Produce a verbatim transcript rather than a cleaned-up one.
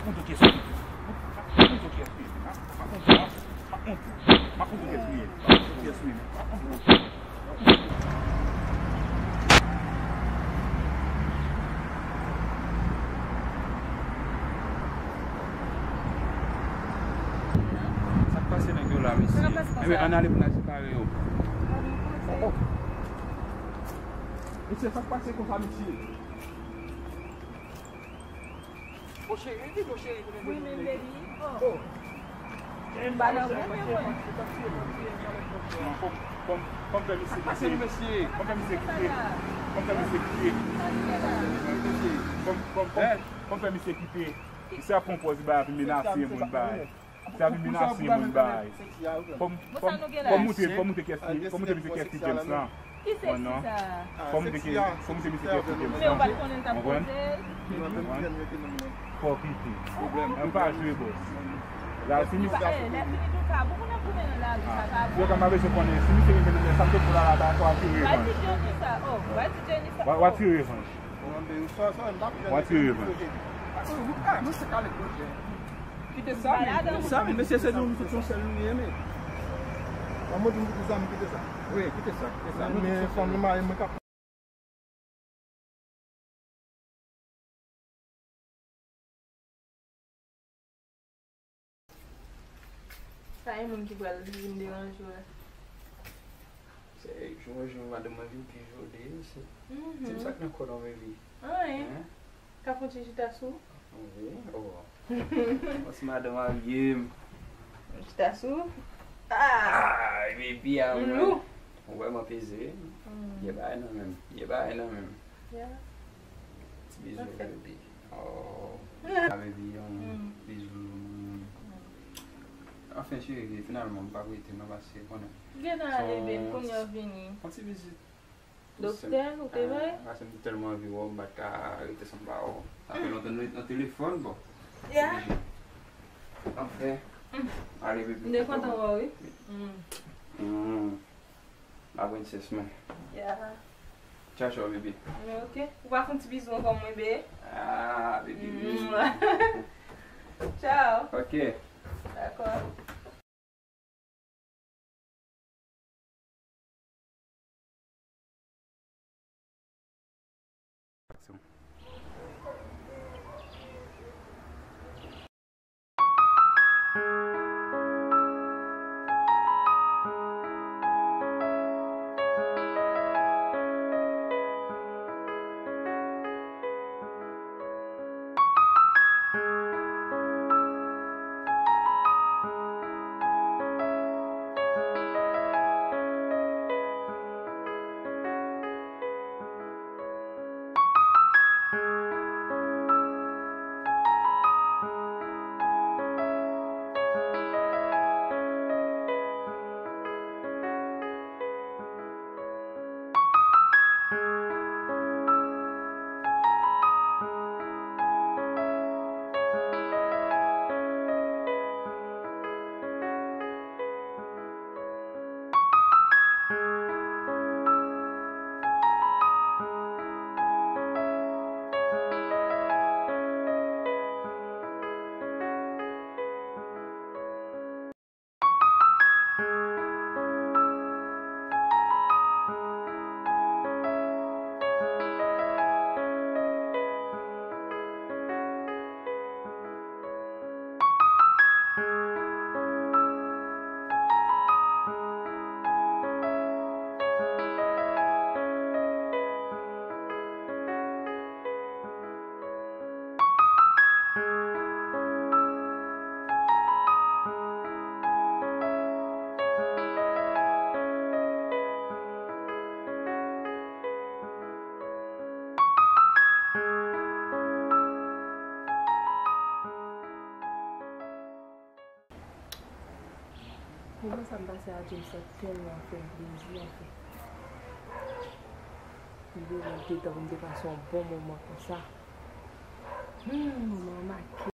Mwen pa konn kiyès li ye. M ap montre w. M ap montre w kiyès li ye. M ap montre w kiyès li ye. M ap montre w kiyès li ye. M ap montre w. Sa k pase nèg yo la, mesye? Enben, ann ale pou n al separe yo. Mesye, sa k pase konsa, mesye? Mon cheri, di mon cheri pou nou vini. Wi, men baby. Oh. M pa nan goumen, mwen. Fò m, fò m, fò m fè misye kite. Fò m fè misye kite. Fò m fè misye kite. Fò m, fò m, fò m, fò m fè misye kite. Misye ap pran pòz li bay, ap vin menase moun bay. Sa vin menase moun bay. Fò m, fò m, fò m montre, fò m montre kiyès li, fò m montre misye kiyès li James lan. Ki seksi sa? Fò m montre ki, fò m montre misye kiyès li James lan. Men ou pa t konnen l t ap poze l. Konprann? Fò w kite. Ann pa jwe, bòs. La, si misye... Eh, lè fini tou ka, pou konnen goumen nan lari, sa ka bon. Yo ka, m a bezwen konnen, si misye vin nan sa, m te pou la, la, la, fò w atire revanj. Why did you do sa? Oh, why did you do sa? W a, w a tire revanj. W a tire revanj. Kite sa, men, kite sa, men, mesye, se nou, nou tout yon sèl nou ye, men. Mwen di m kite sa, men kite sa. Wi, kite sa, kite sa. Men fanm nan mare mwen k ap... Pa gen moun ki pral vin deranje w la. Se jou an jou, madanm mwen vin pi joli, mesye. Di m sa k nan kò w, baby. Anyen. Ka fè yon ti chita sou? Wi, oh. Mwen se madanm marye m. Chita sou? Ah! Baby a mwen. Ou wè m ap peze. Gen bagay nan men m. Gen bagay nan men m. Ti bizou, baby. Oh. Ah, baby, yon bizou. Anfen, cheri, finalman, m p ap rete non, paske konnen. Gen nan ale, baby, kounye a w vini. Yon ti vizit. Doktè, ou te bay? Ah, paske m te tèlman anvi wè w, m pa t ka rete san m pa wè w. Sa fè lontan nou ret nan telefòn, bon. Yeah. Anfen. Ale, bebe. M te kontan wè w, wi. Mm. La princess, man. Yeah. Ciao, ciao, bebe. Men ok. Ou pa fè yon ti bizou ankò mwen, bebe? Ah, bebe, bebe. Ciao. Ok. Dakò. Moman sa m pase a James la tèlman fè m plezi, anfen. M bezwen te tann pou m te pase yon bon moman konsa. Hmm, moman an make.